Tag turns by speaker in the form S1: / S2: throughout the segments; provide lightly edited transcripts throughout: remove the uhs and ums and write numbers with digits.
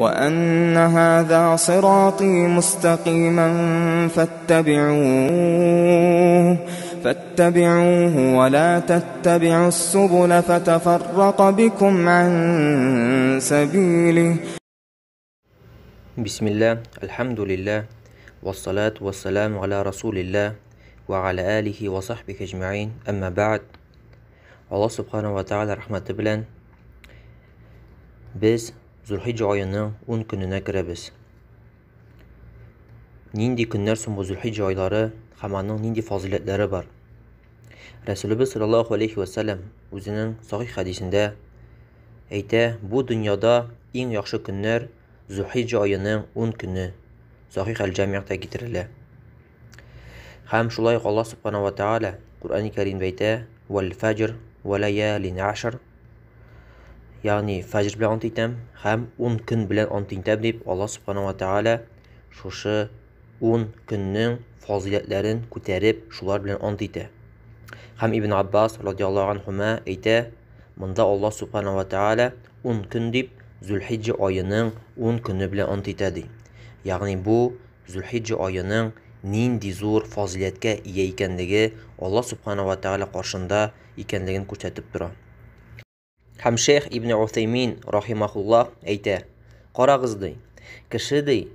S1: وأن هذا صراطي مستقيما فاتبعوه ولا تتبعوا السبل فتفرق بكم عن سبيله.
S2: بسم الله، الحمد لله، والصلاة والسلام على رسول الله وعلى آله وصحبه أجمعين، أما بعد. Аллаһ Субханаһу ва Тааля рәхмәте белән без Зулхиҗа аеның 10 көненә керәбез. Нинди көннәр соң бу Зулхиҗа айлары һәм аның нинди фазыйләтләре бар? Рәсүлебез саллаллаһу алейхи ва сәлләм үзенең сахих хәдисендә әйтә: бу дөньяда иң яхшы көннәр Зулхиҗа аеның 10 көне. Сахих әл-Җамигъта китерелә. Һәм шулай ук Аллаһ Субханаһу ва Тааля Куръани Кәримдә әйтә: "Вәл фәҗр вә лаялин ашр", ягъни фәҗр белән ант итәм һәм 10 көн белән ант итәм дип Аллаһ Субханаһу ва Тааля шушы 10 көннең фазыйләтләрен күтәреп, шулар белән ант итә. Һәм Ибн Аббас радиаллаһу анһума әйтә: монда Аллаһ Субханаһу ва Тааля 10 көн дип Зулхиҗа аеның 10 көне белән ант итә ди. Ягъни бу Зулхиҗа аеның нинди зур фазыйләткә ия икәнлеге Аллаһ Субханаһу ва Тааля каршында икәнлеген күрсәтеп тора. Һәм Шейх Ибн Усаймин рахимахуллах әйтә: карагыз ди, кеше ди,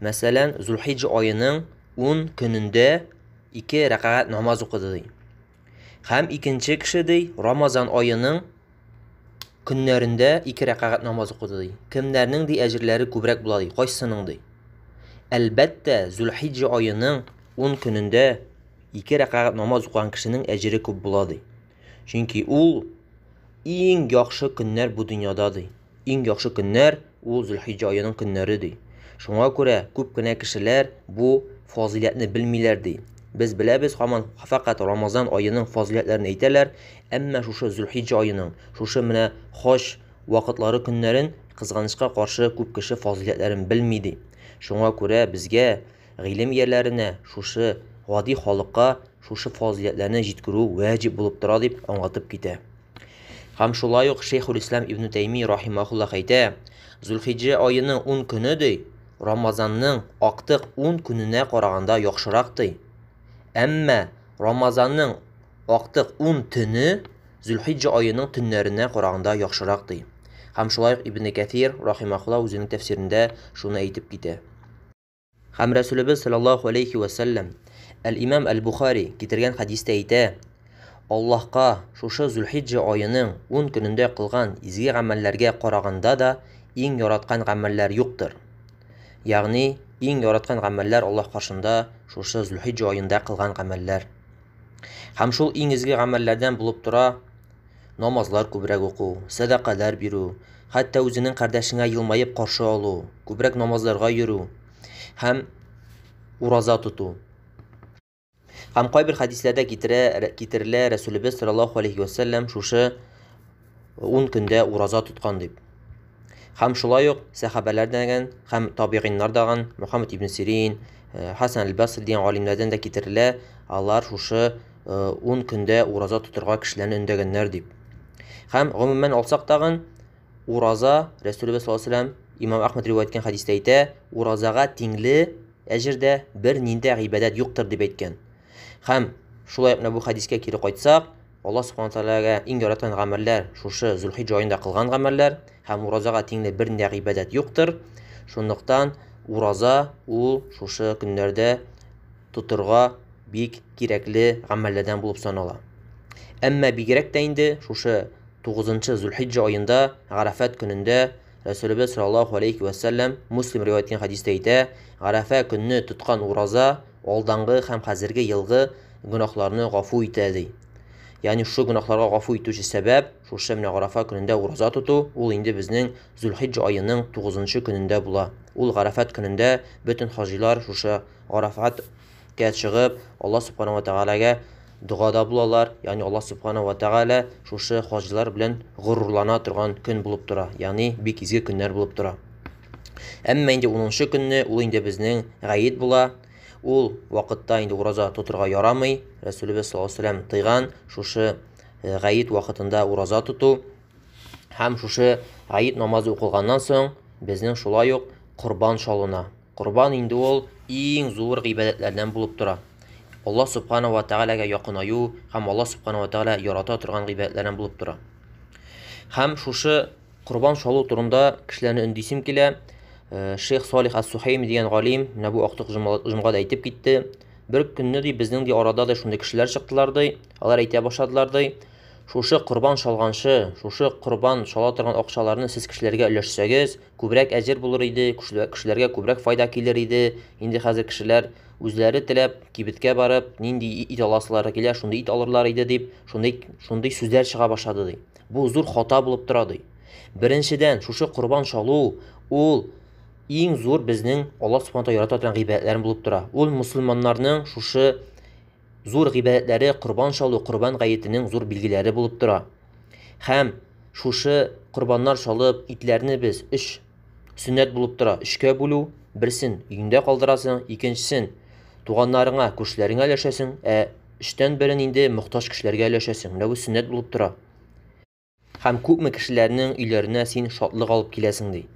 S2: мәсәлән, Зулхиҗа аеның 10 көнендә 2 рәкәгать намаз укыды ди. Һәм икенче кеше ди, Рамазан аеның көннәрендә 2 рәкәгать намаз укыды ди. Кемнәрнең ди әҗерләре күбрәк була ди, кайсының ди? Әлбәттә, Зулхиҗа аеның 10 көнендә 2 рәкәгать намаз укыган кешенең әҗере күп була ди. Чөнки ул иң яхшы көннәр бу дөньяда ди. Иң яхшы көннәр ул Зулхиҗа аеның көннәре ди. Шуңа күрә күп кенә кешеләр бу фазыйләтне белмиләр ди. Без беләбез, һаман фәкать Рамазан аеның фазыйләтләрен әйтәләр, әмма шушы Зулхиҗа аеның, шушы менә хаҗ вакытлары көннәрен кызганычка каршы күп кеше фазыйләтләрен белми ди. Шуңа күрә безгә, гыйлем ияләренә, шушы гади халыкка шушы фазыйләтләрне җиткерү ваҗиб булып тора дип аңлатып китә. Һәм шулай ук Шейхул Ислам Ибн Тәйми рахимахуллах әйтә: Зулхиҗа аеның 10 көне ди, Рамазанның актык 10 көненә караганда яхшырак ди. Әмма Рамазанның актык 10 төне Зулхиҗа аеның төннәренә караганда яхшырак ди. Һәм шулай ук Ибн Кәсир рахимахуллах үзенең тәфсирендә шуны әйтеп китә. Һәм Рәсүлебез саллаллаһу алейхи ва сәлләм Әл-Имам Әл-Бухари китергән хәдистә әйтә: Аллаһка шушы Зулхиҗа аеның 10 көнендә кылган изге гамәлләргә караганда да иң яраткан гамәлләр юктыр. Ягъни иң яраткан гамәлләр Аллаһ каршында шушы Зулхиҗа аенда кылган гамәлләр. Һәм шул иң изге гамәлләрдән булып тора намазлар күбрәк уку, сәдакалар бирү, хәтта үзенең кардәшеңә елмаеп каршы алу, күбрәк намазларга йөрү һәм ураза тоту. Һәм кайбер хәдисләрдә китерелә Рәсүлебез саллаллаһу алейхи ва сәлләм шушы 10 көндә ураза тоткан дип. Һәм шулай ук сәхабәләрдән һәм табигыйннардан Мухаммад ибн Сирин, Хасан аль-Басри дигән галимнәрдән дә китерелә, алар шушы 10 көндә ураза тотырга кешеләрне өндәгәннәр дип. Һәм гомумән алсак тагын ураза, Рәсүлебез саллаллаһу алейһи ва сәлләм Имам Ахмад риваять иткән хәдистә әйтә, уразага тиңле әҗердә бер нинди гыйбадәт юктыр дип әйткән. Һәм шулай ук менә бу хәдискә кире кайтсак, Аллаһ Субханаһу ва Таалагә иң яраткан гамәлләр шушы Зулхиҗа аенда кылган гамәлләр һәм уразага тиңле бер нинди гыйбадәт юктыр. Шунлыктан ураза ул шушы көннәрдә тотырга бик кирәкле гамәлләрдән булып санала. Әмма бигрәк тә инде шушы 9 Зулхиҗа аенда Гарафат көнендә Рәсүлебез саллаллаһу алейхи ва сәлләм Муслим риваять иткән хәдистә әйтә: Гарафа көнне тоткан ураза алдангы һәм хәзерге елгы гөнаһларны гафу итә ди. Ягъни шушы гөнаһларга гафу итүче сәбәп шушы менә Гарафа көнендә ураза тоту, ул инде безнең Зулхиҗа аеның 9 көнендә була. Ул Гарафат көнендә бөтен хаҗилар шушы Гарафатка чыгып, Аллаһ Субханаһу ва Таалагә догада булалар. Ягъни Аллаһ Субханаһу ва Тааля шушы хаҗилар белән горурлана торган көн булып тора. Ягъни бик изге көннәр булып тора. Әмма инде 10 көнне ул инде безнең гаед була. Ул вакытта инде ураза тотырга ярамый. Рәсүлебез саллаллаһу алейһи ва сәлләм тыйган шушы гаед вакытында ураза тоту. Һәм шушы гаед намазы укылганнан соң безнең шулай ук корбан чалына. Корбан инде ул иң зур гыйбадәтләрдән булып тора. Аллаһ Субхана ва Тәгаләгә якынаю һәм Аллаһ Субхана ва Тәгалә ярата торган гыйбадәтләрдән булып тора. Һәм шушы корбан чалу турында кешеләрне өндисем килә. Шейх Салих ас-Сухейми дигән галим менә бу актык җомгада әйтеп китте. Бер көнне ди безнең ди арада да шундый кешеләр чыктылар ди. Алар әйтә башладылар ди. Шушы корбан чалганчы, шушы корбан чала торган акчаларны сез кешеләргә өләшсәгез, күбрәк әҗер булыр иде, кешеләргә күбрәк файда килер иде. Инде хәзер кешеләр үзләре теләп кибеткә барып, нинди ит аласылары килә, шундый ит алырлар иде дип, шундый шундый сүзләр чыга башлады ди. Бу зур хата булып тора ди. Беренчедән, шушы корбан чалу ул иң зур безнең Аллаһ Субхану ярата торган гыйбадәтләр булып тора. Ул мусульманнарның шушы зур гыйбадәтләре корбан чалу, корбан гаетенең зур билгеләре булып тора. Һәм шушы корбаннар чалып, итләрне без өч сөннәт булып тора. Өчкә бүлү, берсен өеңдә калдырасың, икенчесен туганнарыңа, күршеләреңә өләшәсең, ә өчтән берен инде мохтаҗ кешеләргә өләшәсең. Менә бу сөннәт булып тора. Һәм күпме кешеләрнең өйләренә син шатлык алып киләсең ди.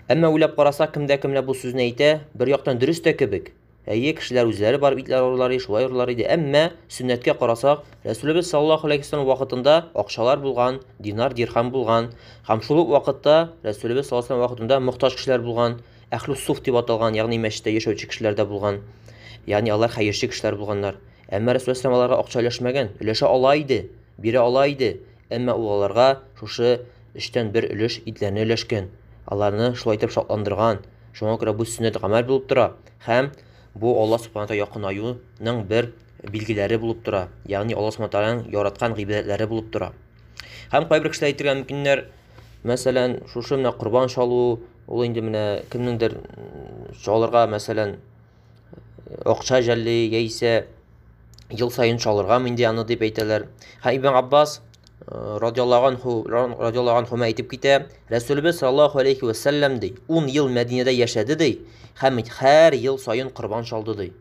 S2: Әмма уйлап карасак, кемдә кемләр бу сүзне әйтә, бер яктан дөрес тә кебек. Әйе, кешеләр үзләре барып итләр алырлар иде, шулай алырлар иде. Әмма сөннәткә карасак, Рәсүлебез саллаллаһу алейһи вәсәлләм вакытында акчалар булган, динар, дирхам булган, һәм шул ук вакытта Рәсүлебез саллаллаһу алейһи вәсәлләм вакытында мохтаҗ кешеләр булган, әхлус суф дип аталган, ягъни мәчеттә яшәүче кешеләр дә булган. Ягъни алар хәерче кешеләр булганнар. Әмма Рәсүлебез аларга акча өләшмәгән, өләшә ала иде, бирә ала иде. Әмма ул аларга шушы өчтән бер өлеш итләрне өләшкән, аларны шулай итеп шатландырган. Шуңа күрә бу сөннәт гамәл булып тора һәм бу Аллаһ Субхану тәгалә якынаюның бер билгеләре булып тора. Ягъни Аллаһ Субхану тәгаләнең яраткан гыйбадәтләре булып тора. Һәм кайбер кешеләр әйтергә мөмкиннәр, мәсәлән, шушы менә корбан чалу, ул инде менә кемнеңдер чалырга, мәсәлән, акча жәлли яисә ел саен чалырга инде аны дип әйтәләр. Һәм Ибн Аббас радиаллаһу анху радиаллаһу анхума әйтеп китә, Рәсүлебез саллаллаһу алейхи ва сәлләм ди, 10 ел Мәдинәдә яшәде ди, һәм һәр ел саен корбан чалды ди.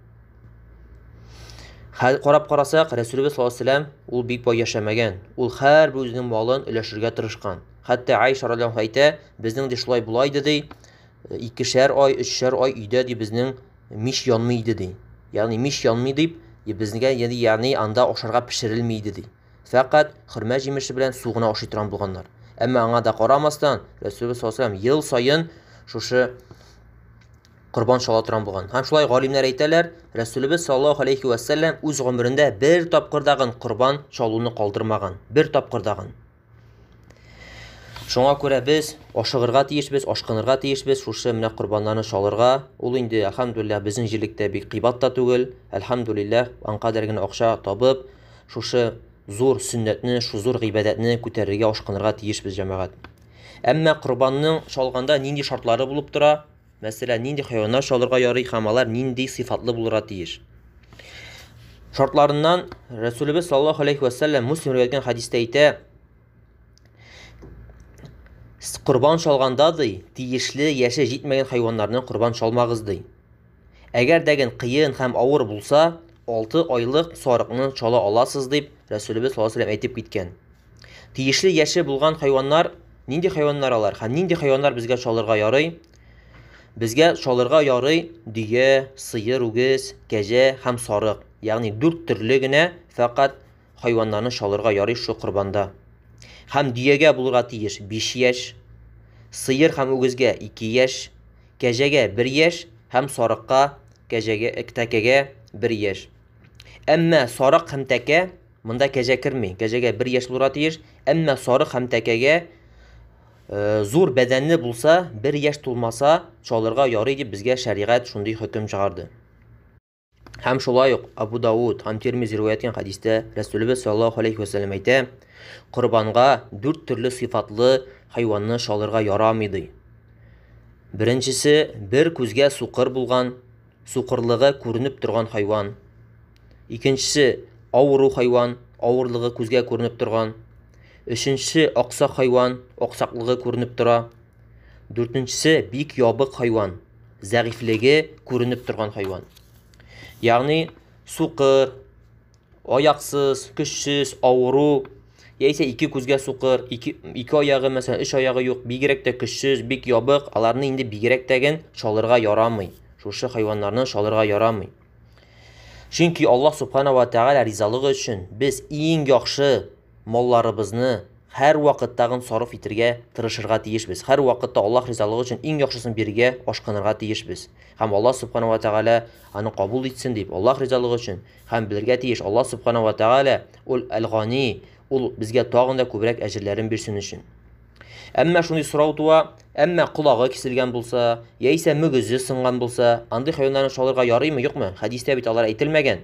S2: Карап карасак, Рәсүлебез саллаллаһу алейхи ва сәлләм ул бик бай яшәмәгән. Ул һәрбер үзенең малын өләшергә тырышкан. Хәтта Айша радиаллаһу анха әйтә, безнең ди шулай була иде ди, икешәр ай, өчшәр ай өйдә ди безнең мич янмый иде ди. Ягъни мич янмый дип, безгә ягъни анда ашарга пешерелми иде ди. Фәкать хөрмә җимеше белән су гына ашый торган булганнар. Әмма аңа да карамастан, Рәсүлебез саллаллаһу алейһи ел саен шушы корбан чала торган булган. Һәм шулай галимнәр әйтәләр, Рәсүлебез саллаллаһу алейхи ва сәлләм үз гомерендә бер тапкыр дагын корбан чалуны калдырмаган. Бер тапкыр дагын. Шуңа күрә без ашыгырга тиешбез, ашкынырга тиешбез шушы менә корбаннарны чалырга. Ул инде, әлхәмдүлилләһ, безнең җирлектә бик кыйбат та түгел. Әлхәмдүлилләһ, анкадәр генә акча табып, шушы зур сөннәтне, шу зур гыйбадәтне күтәрергә ашкынырга тиешбез, җәмәгать. Әмма корбанның чалганда нинди шартлары булып тора? Мәсәлән, нинди хайваннар чалырга ярый һәм алар нинди сыйфатлы булырга тиеш? Шартларыннан Рәсүлебез саллаллаһу алейхи ва сәлләм Муслим риваять иткән хәдистә әйтә, корбан чалганда ди, тиешле яше җитмәгән хайваннарны корбан чалмагыз ди. Әгәр дәген кыен һәм авыр булса, 6 айлык сарыкны чала аласыз дип Рәсүлебез саллаллаһу алейһи ва сәлләм әйтеп киткән. Тиешле яше булган хайваннар нинди хайваннар алар һәм нинди хайваннар безгә чалырга ярый? Безгә чалырга ярый дөя, сыер, үгез, кәҗә һәм сарык. Ягъни дүрт төрле генә фәкать хайваннарны чалырга ярый шу корбанда. Һәм дөягә булырга тиеш 5 яшь, сыер һәм үгезгә 2 яшь, кәҗәгә 1 яшь һәм сарыкка, кәҗәгә, тәкәгә 1 яшь. Әмма сарык һәм тәкә монда кәҗә керми. Кәҗәгә 1 яшь булырга тиеш, әмма сарык һәм тәкәгә зур бәдәнле булса, 1 яшь тулмаса, чалырга ярый дип безгә шәригать шундый хөкем чыгарды. Һәм шулай ук Абу Дауд һәм Тирмизи риваять иткән хәдистә Рәсүлебез саллаллаһу алейхи ва сәлләм әйтә, корбанга дүрт төрле сыйфатлы хайванны чалырга ярамый ди. Беренчесе бер күзгә сукыр булган, сукырлыгы күренеп торган хайван. Икенчесе авыру хайван, авырлыгы күзгә күренеп торган. Өченчесе аксак хайван, аксаклыгы күренеп тора. Дүртенчесе бик ябык хайван, зәгыйфьлеге күренеп торган хайван. Ягъни сукыр, аяксыз, көчсез, авыру яисә ике күзгә сукыр, ике, ике аягы, мәсәлән, өч аягы юк, бигрәк тә көчсез, бик ябык, аларны инде бигрәк тәген чалырга ярамый. Шушы хайваннарны чалырга ярамый. Чөнки Аллаһ Субхана ва Тәгалә ризалыгы өчен без иң яхшы малларыбызны һәр вакыттагын сарыф итергә тырышырга тиешбез. Һәр вакытта Аллаһ ризалыгы өчен иң яхшысын бирергә ашкынырга тиешбез. Һәм Аллаһ Субхана ва Тәгалә аны кабул итсен дип, Аллаһ ризалыгы өчен һәм белергә тиеш, Аллаһ Субхана ва Тәгалә ул Әл-Гани, ул безгә тагын да күбрәк әҗерләрен бирсен өчен. Әмма шундый сорау туа, әмма колагы киселгән булса, яисә мөгезе сынган булса, андый хайваннарны чалырга ярыймы, юкмы? Хәдистә бит алар әйтелмәгән.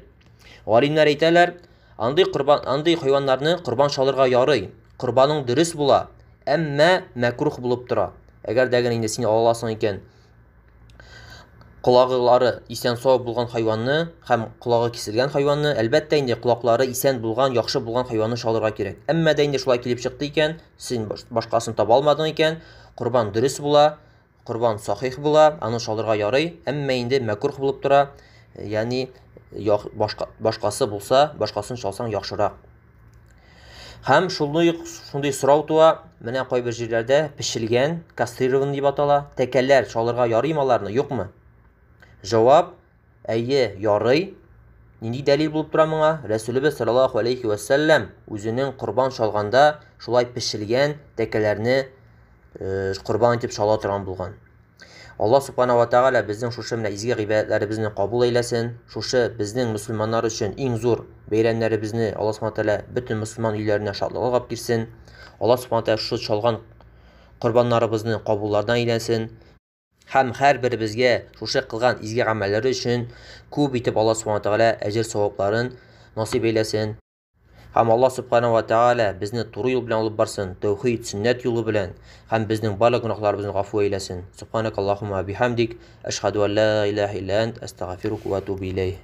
S2: Галимнәр әйтәләр, андый корбан, андый хайваннарны корбан чалырга ярый. Корбаның дөрес була, әмма мәкрух булып тора. Әгәр дә инде син ала аласың икән, колагылары исән сау булган хайванны һәм колагы киселгән хайванны, әлбәттә инде колаклары исән булган, яхшы булган хайванны чалырга кирәк. Әмма дә инде шулай килеп чыкты икән, син башкасын таба алмадың икән, корбан дөрес була, корбан сахих була, аны чалырга ярый, әмма инде мәкрух булып тора, ягъни башка, башкасы булса, башкасын чалсаң яхшырак. Һәм шундый шундый сорау туа, менә кайбер җирләрдә пешелгән, кастрированный дип атала, тәкәләр чалырга ярыймы аларны, юкмы? Җавап: әйе, ярый. Нинди дәлил булып тора моңа? Рәсүлебез саллаллаһу алейхи ва сәлләм үзенең корбан чалганда шулай пешелгән тәкәләрне корбан итеп чала торган булган. Аллаһ Субхана ва Тәгалә безнең шушы менә изге гыйбадәтләребезне кабул әйләсен. Шушы безнең мөселманнар өчен иң зур бәйрәмнәребезне Аллаһ Субхана Тәгалә бөтен мөселман өйләренә шатлык алып килсен. Аллаһ Субхана Тәгалә шушы чалган корбаннарыбызны кабуллардан әйләсен. Һәм һәрберебезгә шушы кылган изге гамәлләре өчен күп итеп Аллаһ Субхана Тәгалә әҗер савапларын насыйп әйләсен. Һәм Аллаһ Субхана ва Тәгалә безне туры юл белән алып барсын, тәүхид, сөннәт юлы белән, һәм безнең барлык гөнаһларыбызны гафу әйләсен. Субханак Аллаһумма бихамдик, әшһәду ан ла илаһа илля ант, әстәгъфирука ва атубу иләйһ.